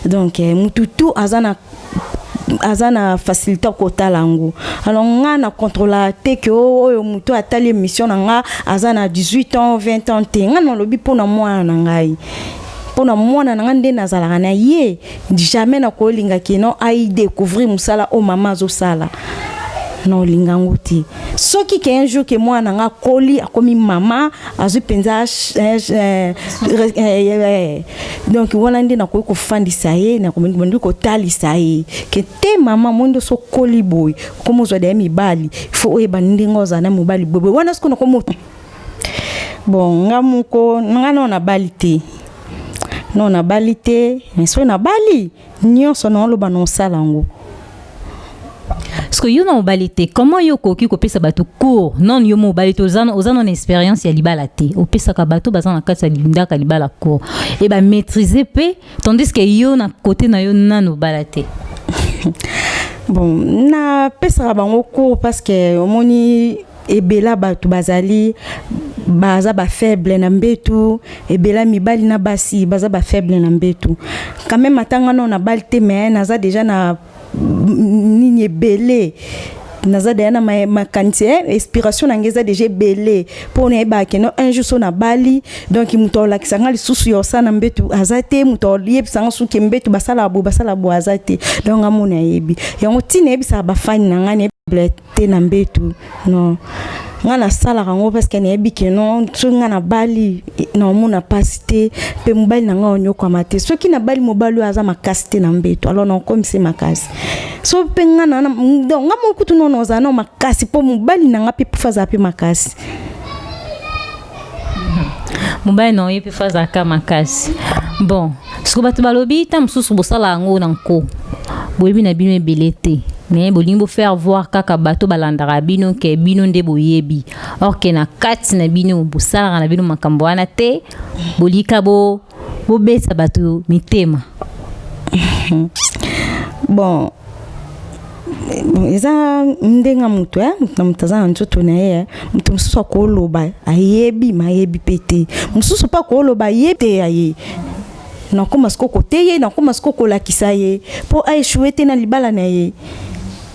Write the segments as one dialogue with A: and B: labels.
A: Donc mutu tu aza na facilité kotala yango. Alors nga na contrôla te ke oyo moto atali émission na nga aza na 18 ans, 20 ans te. Nga nalobi mpona mwana na ngai, mpona mwana na nga nde nazalaka na ye. Jamais nakolinga keno adécouvrir mosala oyo mama azosala, na olinga yango te. Soki ke un jour ke mwana na nga akoli, akomi mama, azwi mpenza, donc wana nde nakoki kofandisa ye, nakondi kotalisa ye ke te, mama mondo, so okoli boye, okomi ozwa deya mibali, faut oyeba ndenge ozala na mobali boye boye. Wana soki nakomi bon, nga moko nga nao nabali te, no nabali te, mais soki nabali, nyonso naoloba na osala yango.
B: Parce que yo na mobali te, comment yo okoki kopesa bato cours? Non, yo mobali te, oza nano expérience ya libala te, opesaka bato baza na kati ya ndako ya libala cours e bamaîtrise mpe, tandis que yo na côté na yo nano obala te.
A: Bon, napesaka bango cours parce que omoni, ebela bato bazali, baza bafaible na mbetu. Ebela mibali na basi baza bafaible na mbetu quand même. Atanga nano nabali te, mais naza déjà na nini ebele, naza deya na makanisi, inspiration na ngai eza déjà ebele mpo nayebaka ke no, un jour so nabali, donc moto alakisa nga lisusu ya osala na mbetu aza te, moto ayebisa nga soki mbetu basalaka boye, basalaka boye aza te. Donc nga mona nayebi yango, ntina yebisaka bafani na ngai nayebla te na mbetu. Non, nga nasalaka yango parce que nayebi ke non, soki nga nabali, naomona mpasi te, mpe mobali na nga onyokwama te. Soki nabali mobali oyo aza makasi te na mbeto, alors naokomisa makasi. So mpe nga na donc nga moko kutu nono ozala nao makasi, mpo mobali na nga mpe pufa azala mpe makasi.
B: Mobali na ye mpe fa azalaka makasi. Bon, siko bato balobi ta mosusu bosala yango na nko, boyebi na bino ebele te, mais bolingi bofaire voir kaka bato balandaka bino ke bino nde boyebi, or ke na kati na bino bosalaka na bino makambo wana te, bolika bo bobetisa bato mitema.
A: Bon, eza ndenge moto, moto na moto aza na nzoto na ye. Moto mosusu akoloba ayebi, ma ayebi mpe te. Mosusu mpe akoloba ayebi te ya ye. Nakóma siko kote ye, nakóma siko kolakisa ye mpo aéchouer te na libala na ye.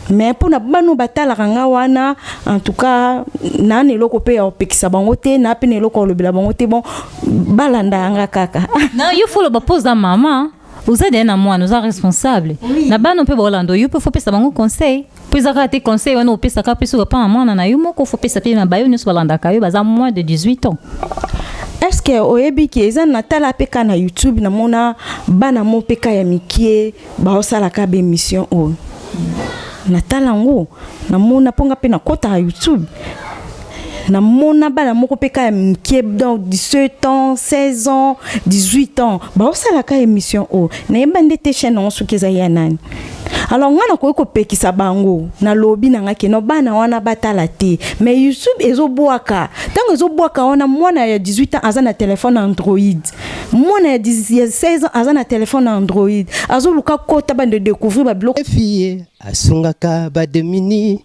A: Mais mpona bano batalaka nga wana, en tout cas naa na eloko mpe ya kopekisa bango te, naa mpe na eloko ya kolobela bango te. Bon, balanda yanga kaka.
B: Na yo fo loba mpo oza mama, oza deya na mwana, oza responsable na bana mpe baolanda yo mpe fo pesa bango conseil, mpo eza kaka te conseil wana opesaka mpe soki opa na mwana na yo moko, fo pesa mpe na bayo nyonso balandaka yo baza moins de 18 ans.
A: Est ce que oyebi ke eza natala mpe ka na YouTube, namona bana mo mpe ka ya mikie baosalaka baémission oyo? Natala yango, namona, mponga mpe nakɔtaka YouTube, namona bana moko mpe ka ya mike, donc 17 ans, 16 ans, 18 ans, baosalaka émission oyo. Nayeba nde te chaîne yango soki eza ya nani. Alors nga nakoki kopekisa bango, nalobi na nga keno bana wana batala te, mais YouTube ezobwaka. Ntango ezobwaka wana, mwana ya 18 ans aza na telefone Android, mwana ya 16 ans aza na telefone Android, azoluka kota bande découvrir babiloko.
C: Fille asungaka bademini,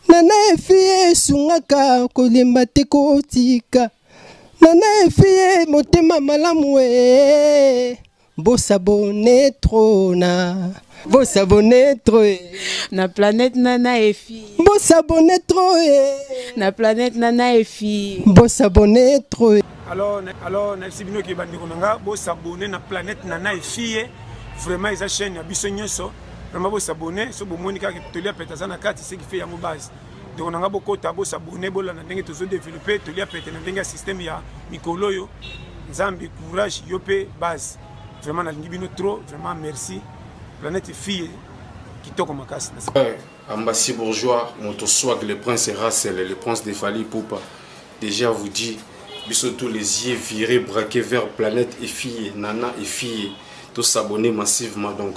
C: nana efie esungaka kolemba te, kotika nana efie motema malamu e bosabonner trop na bosabonner trop e
D: na planète Nana Efi.
C: Bosabonner trop e
D: na planète Nana Efi.
C: Bosabonner trop e.
E: Alors nayebisi bino ke bandeko na nga, bosabonner na planète Nana Efie. Vraiment eza chaîne ya biso nyonso. Vraiment bosabonner. So bomoni kaka Tolia Pete aza na kati, ce qui fait yango base. Ndeko na nga, bokota, bosabonner, bolanda ndenge tozodévelopper Tolia Pete na ndenge ya système ya mikolo oyo. Nzambe, courage yo mpe base. Vraiment nalingi bino trop. Vraiment merci, planète fille kitoko makasi.
F: Ouais, Ambassi Bourgeois, Moto Swag, le prince Russell, le prince de Fally Ipupa. Déjà vous dit, surtout les yeux virés, braqués vers planète et filles, Nana et filles, tous s'abonner massivement. Donc,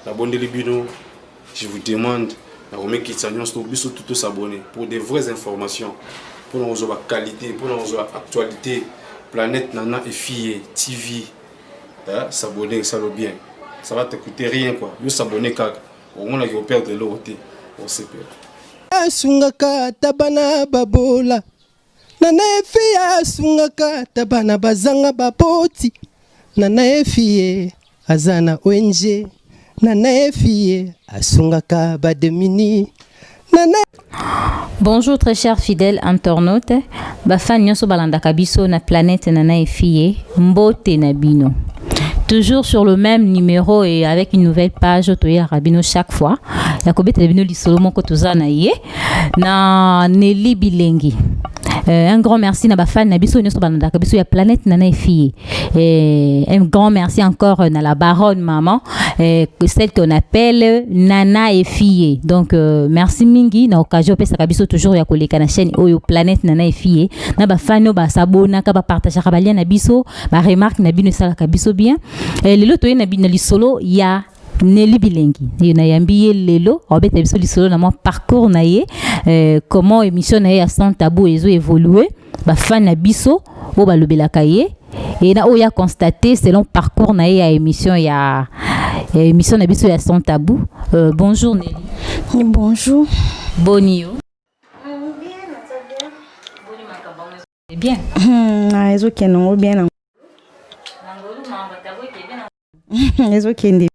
F: la bonne bino, je vous demande, la remets nyonso, biso tout s'abonner pour des vraies informations, pour nous avoir qualité, pour nous avoir actualité, planète Nana et filles, TV, hein, s'abonner, ça le bien. Ça va te coûter rien quoi. Yo s'abonner kaka. Omonaki operdre eloko te, osepela.
C: Asungaka ata bana babola, nana efi asungaka ata bana bazanga baboti, nana efi ye. aza na ONG Nana Efie asungaka bademini Nana.
B: Bonjour très chers fidèles internautes, bafan nyonso balandaka biso na planète Nana Efie, mbote na bino. Toujours sur le même numéro et avec une nouvelle page toyelaka bino chaque fois ya kobetela bino lisolo moko toza na ye na Nelly Bilengi. Un grand merci na bafan na biso nyonso balandaka biso ya planète Nana Efie. Et un grand merci encore na la baronne maman, celle qu'on appelle Nana Efie. Donc merci mingi na occasion opesaka biso toujours ya koleka na chaîne oyo planète Nana Efie. Na bafan oyo basabonaka, bapartageaka balien na biso, ba remarque na bino esalaka biso bien. Lelo toye na bino lisolo ya Nelly Bilengi. Ye nayambi ye lelo, obeta biso lisolo na mwa parcours na ye, comment émission na ye ya Sans Tabou ezo évoluer, bafan na biso oyo balobelaka ye et na oyo a constaté selon parcours na ye ya émission ya émission na biso ya Sans Tabou. Bonjour Nelly.
A: Bonjour.
B: Boni yo? Bien.
A: Ezokende yango bien nango. Ezokende.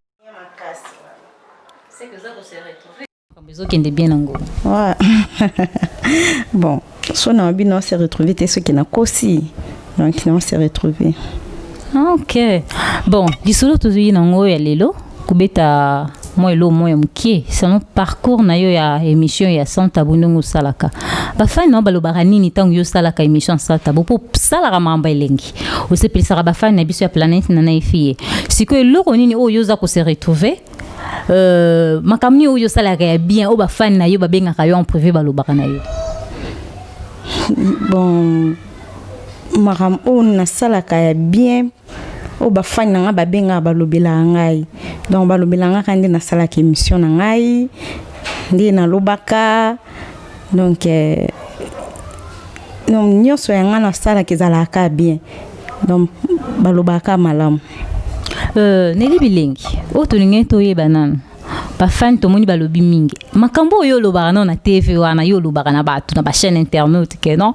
B: Ezokende bien nango.
A: Ouais. Bon, so na bino se retrouver te soki nakosi. Donc on s'est retrouvé.
B: Ok. Bon, lisolo tozwi nango ya lelo kobeta mwa elo mwa ya mokie selon parcours na yo ya émission ya Sans Tabou, ndenge osalaka. Bafani na yo balobaka nini ntango yo osalaka émission ya Sans Tabou? Mpo osalaka makambo elengi, osepelisaka bafani na biso ya planète Nana Efie. Sikoyo eloko nini oyo oza kose retrouver, makambo nini oyo osalaka ya bien oyo bafani na yo babengaka yo en privé, balobaka na yo?
A: Bon, makambo oyo nasalaka ya bien oyo bafani na ngai babengaka, balobelaka ngai, donc balobelaka ngai kaka nde nasalaka émission na ngai, nde nalobaka. Donc donc nyonso ya ngai nasalaka ezalaka bien, donc balobaka malamu.
B: Nelly Bilengi, oyo tolingi toyeba nanu, bafani tomoni balobi mingi makambo oyo olobaka nano na TV wana, yo olobaka na bato na bachaîne internet ke non,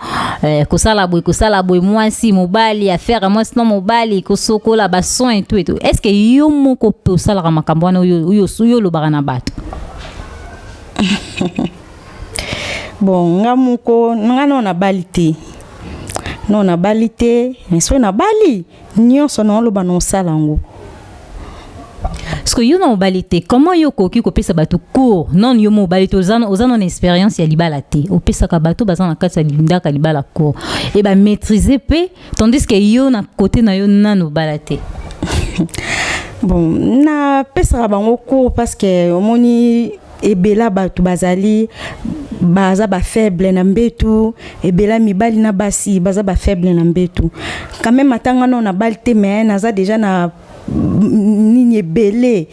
B: kosala boye, kosala boye, mwasi mobali, affaire ya mwasi na mobali, kosokola, basoin et tout et tout. Est ce que yo moko mpe osalaka makambo wana oyo olobaka na bato?
A: Bon, nga moko nga nao nabali te, no nabali te, mais soki nabali, nyonso naoloba na osala yango.
B: Parce que yo na mobali te, comment yo okoki kopesa bato cours? Non, yo mobali te, oza nano expérience ya libala te, opesaka bato baza na kati ya ndako ya libala cours e bamaîtrise mpe, tandis que yo na côté na yo nano obala te.
A: Bon, napesaka bango cours parce que omoni ebela bato bazali baza bafaible na mbetu, ebela mibali na basi baza bafaible na mbetu. Quand même ata nga nao nabali te, mais naza déjà na nini ebele,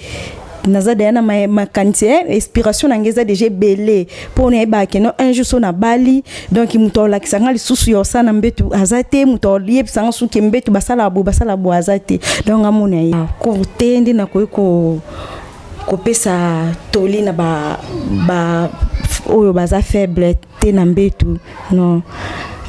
A: naza deya na makanisi, inspiration na ngai eza déjà ebele mpo nayebaka ke no un jour so nabali, donc moto alakisa nga lisusu ya osala na mbetu aza te, moto ayebisa nga soki mbetu basalaka boye, basala boye aza te. Donc amona ye cours te nde nakoki kopesa toli na ba oyo baza faible te na mbetu. Non,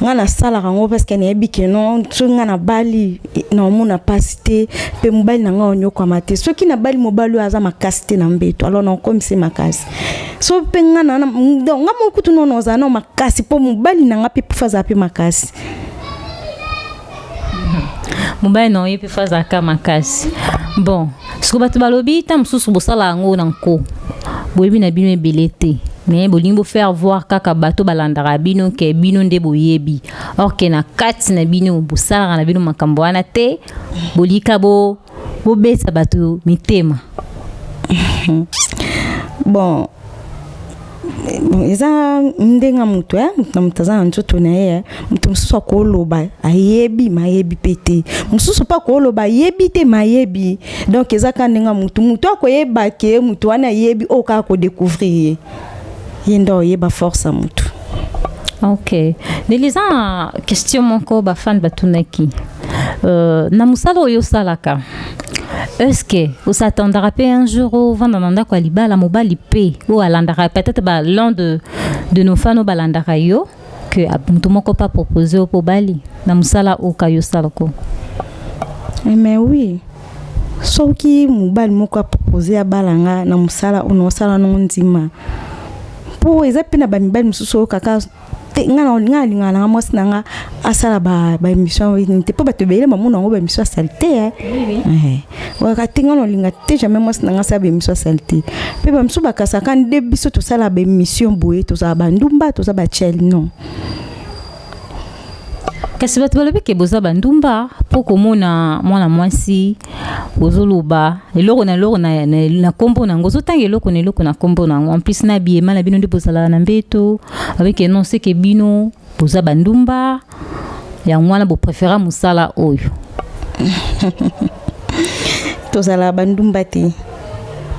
A: nga nasalaka yango parce que nayebi ke non, soki nga nabali, naomona mpasi te mpe mobali na nga onyokwama te. Soki nabali mobali oyo aza makasi te na mbeto, alors naokomisi makasi. So mpe nga na donc nga moko kutu nono ozala nao makasi mpo mobali na nga mpe pufa azala mpe makasi.
B: Mobali na ye mpe fa azalaka makasi. Bon, siko bato balobi ta mosusu bosala yango na nko, boyebi na bino ebele te, mais bolingi bofaire voir kaka bato balandaka bino ke bino nde boyebi, or ke na kati na bino bosalaka na bino makambo wana te, bolika bo bobetisa bato mitema.
A: Bon, eza ndenge ya moto, moto na moto aza na nzoto na ye. Moto mosusu akoloba ayebi, mayebi mpe te, mosusu mpe akoloba ayebi te, mayebi. Donc eza kaka ndenge ya motu. Motu akoyeba ke motu wana ayebi, oyo kaka kodécouvrir ye, ye nde oyeba force ya motu.
B: Ok, Nelly, eza na question moko bafani batunaki. Na mosala oyo osalaka, est ce que osatendaka mpe un jour ovanda na ndako ya libala, mobali mpe oyo alandaka, peut-être ba l'un de nos fans oyo balandaka yo, ke moto moko mpe apropose yo mpo obali na mosala oyo ka yo osalako?
A: Eh, mais oui. Soki mobali moko apropose abala nga na mosala oyo naosala nango, ndima, mpo eza mpe na bamibali mosusu oyo kaka te. Nga alingaka nanga mwasi na nga asala baémission nini te, mpo bato ebele bamona yango baémission asali te. Kaka te, nga naolinga te jamais mwasi na nga asala baémission asali te. Mpe bamisusu bakasaka nde biso tosala baémission boye, tozala bandumba, toza bachel. Non.
B: Kasi bato balobi ke boza bandumba, mpo komona mwana mwasi ozoloba eloko na eloko na nkombo na yango, ozotanga eloko na eloko na nkombo na yango, en plus na biema na bino nde bozalaka na mbeto. Babike non, seke bino boza bandumba, yango wana bopréféra mosala oyo.
A: Tozala bandumba te,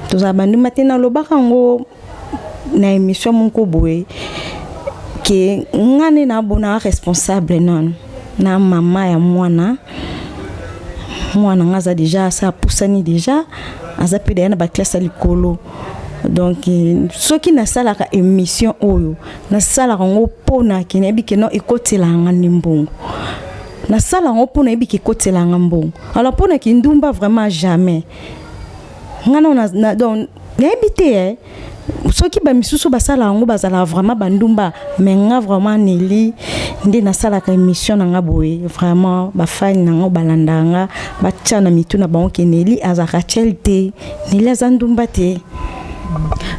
A: tozala bandumba te. Nalobaka yango na émission moko boye ke nga nde nabona responsable nano na mama ya mwana. Mwana nga aza déjà, asa apusani déjà, aza mpe deya na baclasse ya likolo. Donc soki nasalaka émission oyo, nasalaka yango mpona ke nayebi ke no ekotelaka nga nde mbongo. Nasala yango mpo nayebi ke ekotelaka nga mbongo. Alors mpona kindumba, vraiment jamais. Nga na donc nayebi te soki bamisusu basala yango, bazalaka vraiment bandumba, mais nga vraiment Neli nde nasalaka émission na nga boye, vraiment bafani na nga balandaka nga, batia na mitu na bango ke Neli azalaka tiel te, Neli aza ndumba te.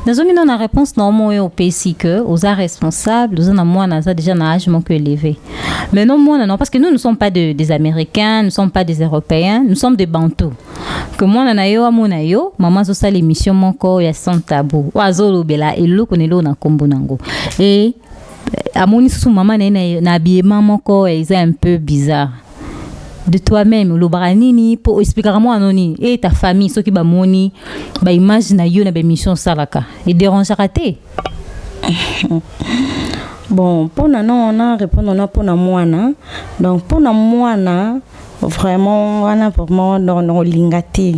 B: Nazongi no na réponse na omo oyo opesi que oza responsable, oza na mwana aza déjà na âge moko élevé. Mais non, mwana non, parce que nous ne sommes pas des Américains, nous ne sommes pas des Européens, nous sommes des Bantous. Que mwana na yo amona yo mama azosala émission moko ya sans tabou, oyo azolobela eloko na eloko na nkombo nango, e amoni susu mama na ye na habillement moko eza un peu bizarre. De toi-même, olobaka nini mpo expliquaka mwana nini e ta famille soki bamoni baimage na yo na baémission osalaka, edérangeaka te?
A: Bon, mpona na wana, répondre na mpona mwana, donc mpona mwana vraiment wana, vraiment naolinga te,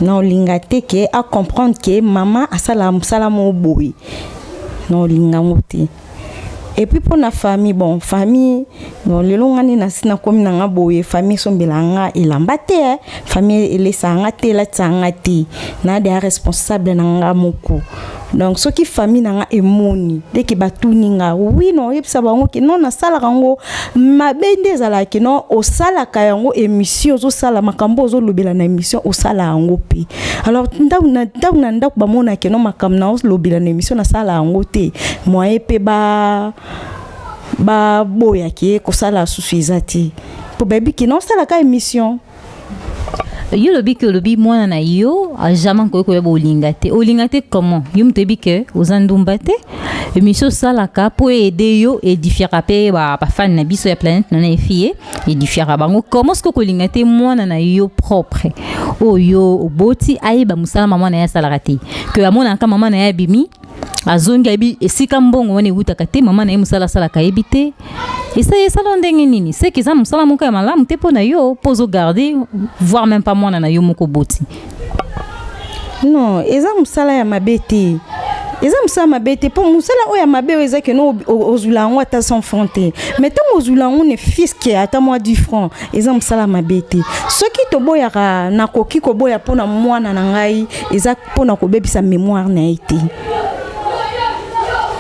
A: naolinga te ke acomprendre ke mama asalaka mosala moko boye, naolinga yango te. Et puis mpona famille, bon, famille, bon, lelo nga nde nasi nakomi na nga boye, famille esombela nga elamba te, famille elesaka nga te, elatisaka nga te. Na deya responsable na nga moko. Donc soki famille na nga emoni deke batuni nga, oui, na oyebisa bango ke non, nasalaka yango. Mabe nde ezalaka ke non, osalaka yango émission, ozosala makambo ozolobela na émission, osala yango mpe. Alors ntango na ndako bamona ke non, makambo na ozolobela na émission, nasala yango te, moyen mpe ba baboyaki ye kosala susu eza te, mpo bayebi ke naosalaka émission.
B: Yo olobi ke olobi mwana na yo jamais koki koyeba olinga te. Olinga te comment? Yo moto oyebi ke oza ndumba te, émission osalaka mpo aide yo, édifiaka mpe bafani na biso ya Planète Nana Efie, édifiaka bango. Comment soki okolinga te mwana na yo propre oyo oboti ayeba mosala mama na ye asalaka te, ke amonaka mama na ye abimi, azongi, ayebi esika mbongo wana ewutaka te, mama na ye mosala asalaka ayebi te, esala ndenge nini? Seke eza mosala moko ya malamu te mpo na yo, mpo ozogarde voire même pas mwana na yo moko boti.
A: Non, eza mosala ya mabe te, eza mosala mabe te, mpo mosala oyo ya mabe oyo eza ke no ozwila yango ata 100 franc te. Mais ntango ozwila yango ne fût-ce que ata mwa 10 franc, eza mosala mabe te. Soki toboyaka, nakoki koboya mpona mwana na ngai, eza mpona kobebisa mémoire na ye te,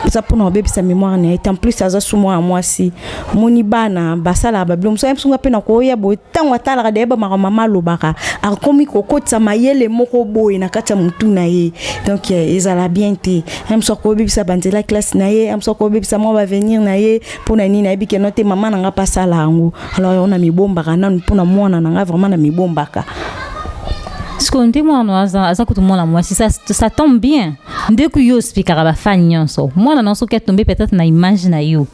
A: eza mpona kobebisa mémoire na ye te. En plus aza su mwana mwasi, omoni bana basalaka babilo mosusu, ayebi sunga mpe na koya boye. Ntango atalaka dayeba makambo mama alobaka, akomi kokotisa mayele moko boye na kati ya motu na ye. Donc ezala bien te. Ye mosu akobebisa banzela classe na ye, ye mosu akobebisa mwa baavenir na ye. Mpona nini? Nayebi keno te, mama na nga mpe asala yango. Alors yango na mibombaka nanu mpona mwana na nga, vraiment na mibombaka.
B: Sikoyo nde mwana aza kutu mwana mwasi, ça tombe bien ndeko yo ospikaka bafani nyonso. Mwana na soki atombe peut-être na image na yo,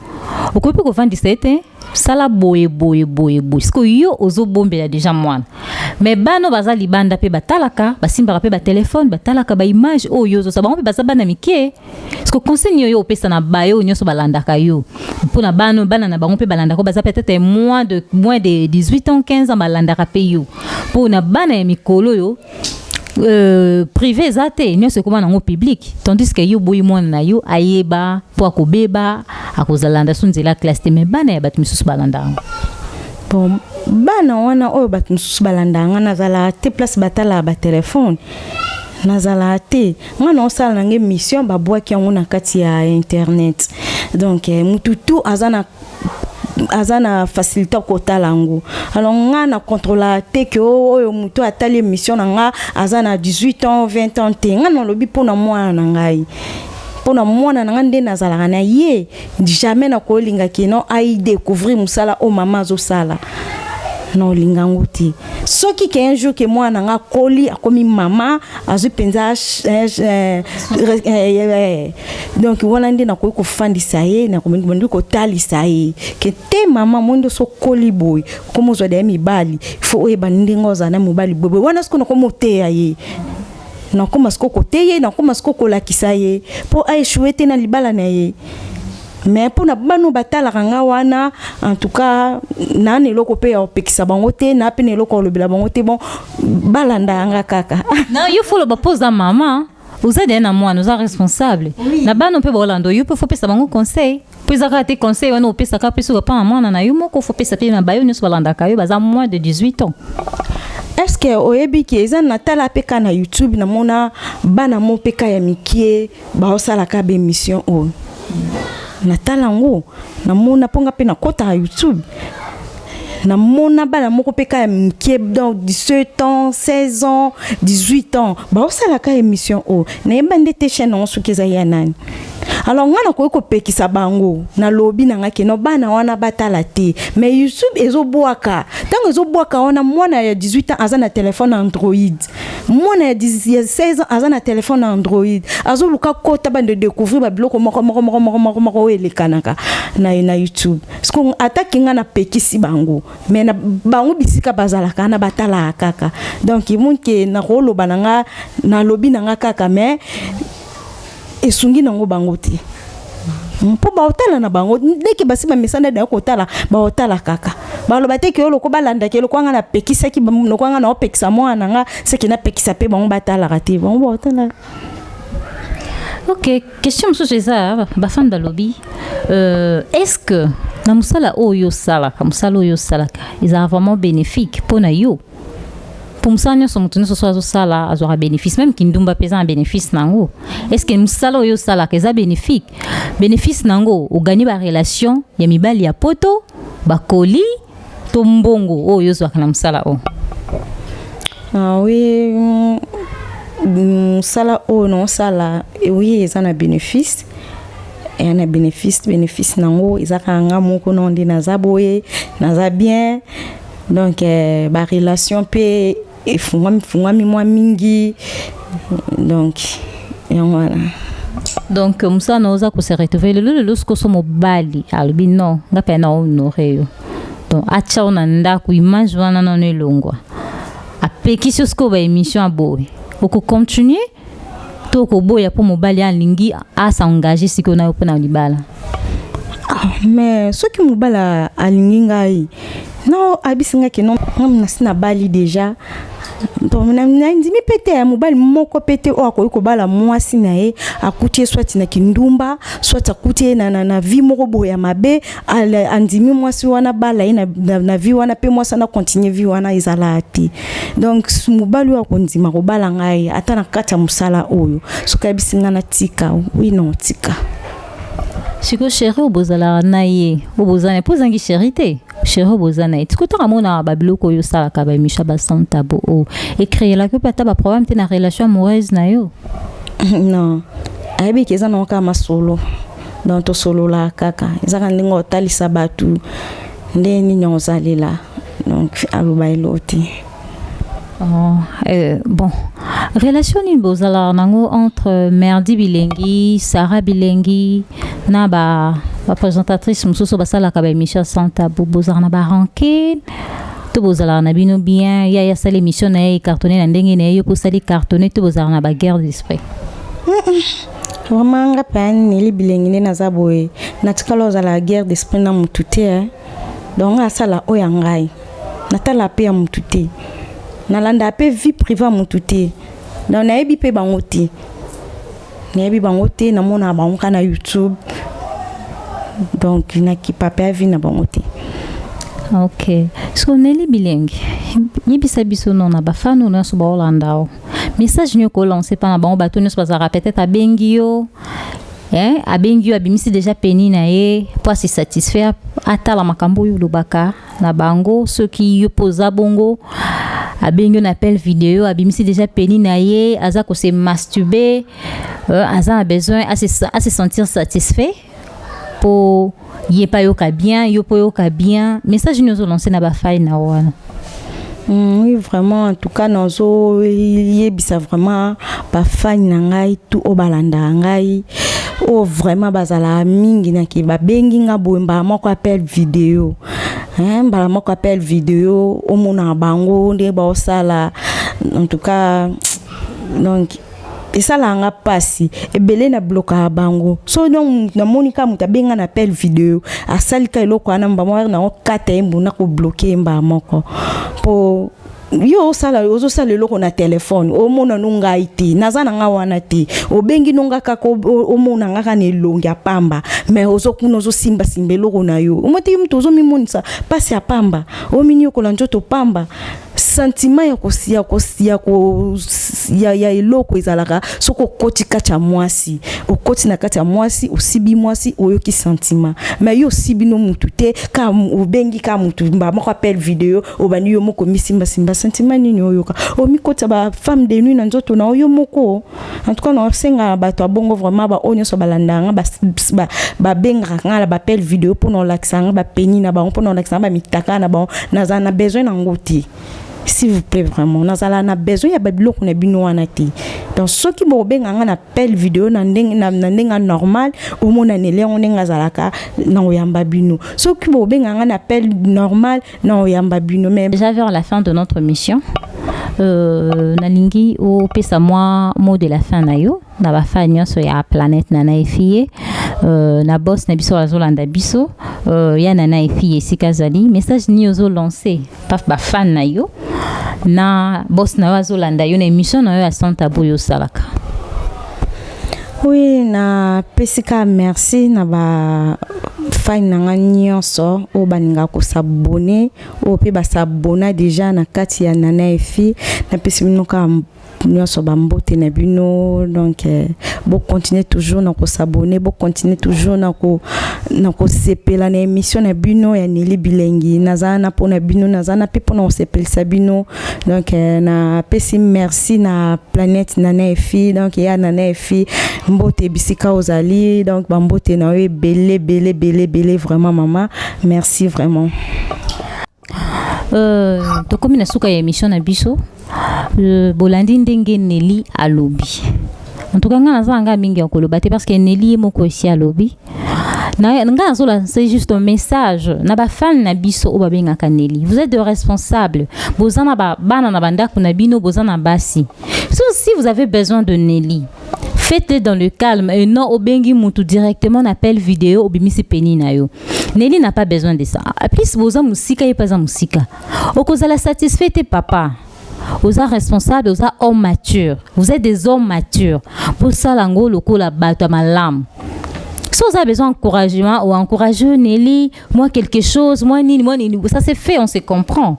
B: okoki mpe kovandisa ye te, sala boye boye boye boye. Sikoyo yo ozobombela déjà mwana, mais bana baza libanda mpe batalaka, basimbaka mpe batelefone, batalaka baimage oyo ozosala. Bango mpe baza bana mike. Siko conseil oyo opesa na bayo nyonso balandaka yo, mpona bana na bango mpe balandaka, baza peut-être moins de 18 ans, 15 ans, balandaka mpe yo, mpona bana ya mikolo oyo privé eza te, nyonso ekóma nango public, tandis que yo boyi mwana na yo ayeba mpo akobeba, akozalanda so nzela classe te, mais bana ya bato misusu balanda yango.
A: Bon. Bana wana oyo bato mosusu balandaka nga, nazalaka te place batalaka batelefone, nazalaka te. Nga naosala na ngai mission, babwaki yango na kati ya internet. Donc mutu tu aza na facilité kotala yango. Alors nga na contrôla te ke oyo moto atali émission na nga aza na 18 ans, 20 ans te. Nga nalobi mpona mwana na ngai, mpona mwana na nga nde nazalaka na ye, jamais nakolinga ke non, adécouvrir mosala oyo mama azosala, na olinga yango te. Soki ke un jour ke mwana na nga akoli, akomi mama, azwi mpenza, donc wana nde nakoki kofandisa ye, nakondi kotalisa ye ke te, mama, moi nde so okoli boye, okoma ozwa deya mibali, faut oyeba ndenge ozala na mobali boye. Wana sikoyo nakoma oteya ye, nakoma sikoyo koteya ye, nakoma sikoyo kolakisa ye mpo aéchouer te na libala na ye. Mais mpona bano batalaka nga wana, en tout cas naa na eloko mpe ya kopekisa bango te, naa mpe na eloko ya kolobela bango te. Bon, balanda yanga kaka.
B: Na yo, faut oloba mpo oza mama, oza deya na mwana, oza responsable na bana mpe baolanda yo mpe faut opesa bango conseil, mpo eza kaka te conseil wana opesaka mpe soki opa na mwana na yo moko, faut opesa mpe na bayo nyonso balandaka yo, baza moins de 18 ans.
A: Est ce que oyebi ke eza natala mpe ka na YouTube, namona bana mo mpe ka ya mike baosalaka baémission oyo? Natala yango, namona, mpo nga mpe nakɔtaka YouTube, namona bana moko mpe ka ya mike, donc 17 ans, 16 ans, 18 ans, baosalaka émission oyo. Nayeba nde te chaîne yango soki eza ya nani. Alors nga nakoki kopekisa bango, nalobi na nga keno bana wana batala te, mais YouTube ezobwaka. Ntango ezobwaka wana, mwana ya 18 ans aza na telefone Android, mwana ya 16 ans aza na telefone Android, azoluka kota bande découvrir babiloko moko moko moko moko moko moko oyo elekanaka na YouTube. Parce que ataki nga napekisi bango, mais na bango bisika bazalaka na batalaka kaka. Donc monke nakoloba na nga, nalobi na nga kaka, mais esungi nango bango te, mpo baotala na bango ndeke basi bamesana deya kotala, baotala kaka. Baloba te ke oyo loko balandaki eloko nga napekisaki, loko nga naopekisa mwana na nga, seke napekisa mpe bango batalaka te, bango baotalaka.
B: Ok, question mosusu eza, bafani balobi, est ce que na mosala oyo osalaka, mosala oyo osalaka ezala vraiment bénéfique mpo na yo? Mpo mosala nyonso, moto nyonso so azosala azwaka bénéfice, même kindumba mpe eza na bénéfice nango. Est ce que mosala oyo osalaka eza bénéfique? Bénéfice nango, ogagner barelation ya mibali ya poto, bakoli to mbongo oyo ozwaka na mosala oyo?
A: Ah oui, mosala oyo naosala, oui, eza na bénéfice, eya na bénéfice. Bénéfice nango eza kaka nga moko no nde naza boye, naza bien. Donc barelation mpe efungwami fungwami mwa mingi, donc yango wana.
B: Donc mosala na oza kose retrouver lelo lelo, soki oso mobali alobi non, nga mpe na honore yo, donc atya yo na ndako, image wana nano elongwa, apekisi yo sikoyo baémission ya boye, okocontinue to okoboya mpo mobali alingi as'engage sikoyo na yo mpo na libala?
A: Ah, mais soki mobali alingi ngai, non, ayebisi ngai ke non, ngam nasi nabali déjà, nandimi mpe te. Ya mobali moko mpe te oyo akoki kobala mwasi na ye, akuti ye soit na kindumba, soit akuti ye na vie moko boye ya mabe, andimi mwasi wana bala ye na vie wana, mpe mwasi wana continue vie wana, ezalaka te. Donc mobali oyo akondima kobala ngai ata na kati ya mosala oyo, soki ayebisi ngai natika, oui, non, tika.
B: Sikoyo chéri oyo bozalaka na ye, oyo boza na ye, mpo ozangi chéri te, chéri oyo boza na ye, tiko ntango amonaka babiloko oyo osalaka, baémission ya basans tabou oyo, ecréelaki mpe ata baproblème te na relation amoureuse na yo?
A: Non, ayebi ke eza nango kaka masolo, donc tosololaka kaka, eza kaka ndenge otalisa bato nde nini ozalela, donc aloba elo te.
B: Oh, bon, relation nini bozalaka nango entre Merdi Bilengi, Sarah Bilengi na ba baprésentatrice mosusu basalaka baémission sans tabou? Bozalaka na barancune to bozalaka na bino bien? Ya ye asala émission na ye, ecartonne na ndenge na ye, yo mpo osali cartonne, to bozalaka na baguerre d'esprit?
A: Vraiment, nga mpe Neli Bilengi nde naza boye, natikala ozala guerre d'esprit na motu te, eh. Donc nga asala oyo ya ngai, natala mpe ya motu te, nalanda mpe vie privée ya motu te. Donc nayebi mpe bango te, nayebi bango te, namonaka bango kaka na YouTube, donc nakipa mpe ya vie na bango te.
B: Ok, so Nelly Bilengi, yebisa biso no na bafano nyonso baolanda yo, message nini okolance mpa na bango, bato nyonso bazalaka peut-être abengi yo, eh, abengi yo, abimisi déjà pénis na ye mpo ase satisfaire, atala makambo oyo olobaka na bango. Soki yo mpo oza bongo, abengi yo na appel vidéo, abimisi déjà pénis na ye, aza kose masturber, aza na besoin ase sentir satisfait mpo ye mpe ayoka bien, yo mpo oyoka bien, message nini ozolance na bafai na wana?
A: Oui, vraiment, en tout cas, nazoyebisa vraiment bafani na ngai tu oyo balandaka ngai, oyo vraiment bazalaka mingi naki babengi nga boye mbala moko appel vidéo, hein, mbala moko appel vidéo, omonaka bango ndenge baosala. En tout cas, donc esalaka nga mpasi ebele na blokaka bango. So donc namoni kaka moto abenga na appel vidéo, asali ka eloko wana, mbala moko nango kata ye mbuna, kobloquer ye mbala moko, mpo yo osala, ozosala eloko na telefone, omona no ngai te, naza na nga wana te. Obengi no nga kaka omona nga kaka na elongi ya pamba, mais ozo kuna ozosimbasimba eloko na yo. Omotiki moto ozomimonisa mpasi ya pamba, ominiokola nzoto pamba. Sentiment ya kosi ya kosi ya ko ya eloko ezalaka soki okoti kati ya mwasi, okoti na kati ya mwasi, osibi mwasi, oyoki sentiment. Mais yo osibi no mutu te, ka obengi ka mutu mbala moko appel vidéo, obandi yo moko misimbasimba, sentiment nini oyoka? Omikotisa bafemme de nuit na nzoto na yo moko. En tout cas, naosenga na bato ya bongo vraiment, baoyo nyonso balandaka nga, babengaka nga na baappel vidéo mpona olakisa nga bapénis na bango, mpona olakisa nga bamitaka na bango, nazala na besoin nango te. S'il vous plaît, vraiment, nazala na besoin ya babiloko na bino wana te. Donc soki bokobenga nga na appel vidéo na ndenge normal, omonaneli yango ndenge azalaka na koyamba bino. Soki bokobenga nga na appel normal, na koyamba bino, mais
B: Déjà vers la fin de notre mission, nalingi opesa mwa mot de la fin na yo na bafan nyonso ya Planète Nana Efie, na boss na biso azolanda biso, ya Nana Efie esika azali. Message nini ozolance pa bafan na yo na boss na yo azolanda yo na émission na yo ya Sans Tabou oyo osalaka?
A: Oui, napesi kaka merci na bafani na nga nyonso oyo balingaka kos'abonner, oyo mpe bas'abonna déjà na kati ya Nana Efi. Napesi bino kaka nyonso bambote na bino. Donc bocontinue toujours na kos'abonner, bocontinue toujours na kosepela na émission na bino ya Neli Bilengi. Naza na mpona bino, naza na mpe mpona kosepelisa bino. Donc napesi merci na Planète Nana Efi. Donc ya Nana Efi, mbote bisika ozali. Donc bambote na yo ebele ebele ebele ebele. Vraiment mama, merci vraiment.
B: Tokomi na suka ya émission na biso. Bolandi ndenge Neli alobi. En tout cas, nga naza nga mingi ya koloba te parce que Neli ye moko esi alobi. Nga nazolancer juste un message na bafan na biso oyo babengaka Neli. Vous êtes de responsables, boza na bana na bandako na bino, boza na basi. So si vous avez besoin de Nelly, faites-le dans le calme et non obengi mutu directement na appel vidéo, obimisi pénis na yo. Nelly n'a pas besoin de ça. Plus boza mosika, ye mpe aza mosika, okozala satisfait te. Papa, oza responsable, oza homme mature, vous êtes des hommes matures, bosala yango lokola bato ya malamu. So oza besoin encouragement ou encourage Nelly, moi quelque chose, moi nini, moi nini, ça c'est fait, on se comprend.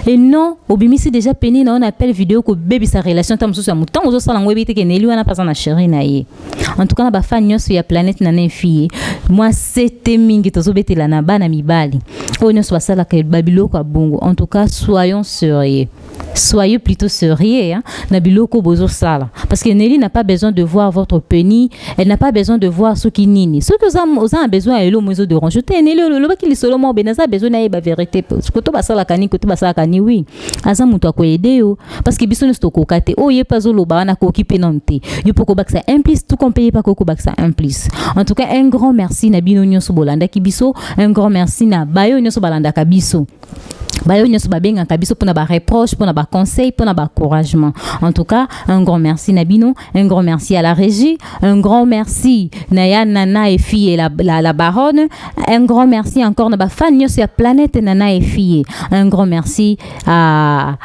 B: Et non obimisi déjà pénis na on appel vidéo, kobebisa relation ta mosusu ya motu. Ntango ozosala yango, oyebi te ke Nelly wana mpe aza na chéri na ye. En tout cas, na bafan nyonso ya Planète Nana Efie, mwa sete mingi tozobetela na bana mibali oyo nyonso basalaka babiloko ya bongo. En tout cas, soyons sérieux, soyez plutôt sérieux, hein, na biloko bozosala, parce que Nelly n'a pas besoin de voir votre pénis, elle n'a pas besoin de voir soki nini. Soki oza na besoin ya eloko mo ezodérange te, Nelly olobaki lisolo moko be, naza besoin nayeba vérité, koto basalaka nini, koto basalaka nini. Oui, aza moto akoaider yo, parce que biso nyonso tokoka te. Oyo ye mpe azoloba wana, akoki mpe nanu te. Yo mpo kobakisa un plus, tout comme mpe ye mpe akoki kobakisa un plus. En tout cas, un grand merci na bino nyonso bolandaki biso, un grand merci na bayo nyonso balandaka biso. Bayo nyonso babengaka biso mpona bareproche, mpona baconseil, mpona baencouragement. En tout cas, un grand merci na bino, un grand merci à la régie, un grand merci na ya Nana et fille et la baronne, un grand merci encore na bafan nyonso ya Planète Nana et fille, un grand merci à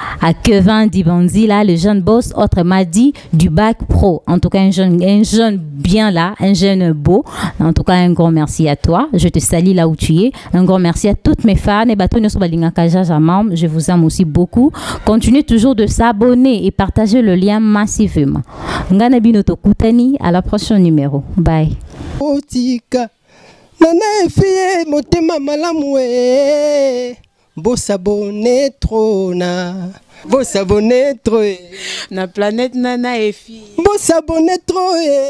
B: Kevin Dibandi là, le jeune boss, autrement dit du bac pro. En tout cas, un jeune bien là, un jeune beau. En tout cas, un grand merci à toi, je te salue là où tu es. Un grand merci à toutes mes fans et bato nyonso balingaka Jaja Mam, je vous aime aussi beaucoup. Continuez toujours de s'abonner et partager le lien massivement. Nga na bino tokutani à la prochaine numéro. Bye.
C: Otika Nana Efie motema malamu e, bos'abonner trop na, bos'abonner trop e.
D: Na Planète Nana Efi.
C: Bos'abonner trop e.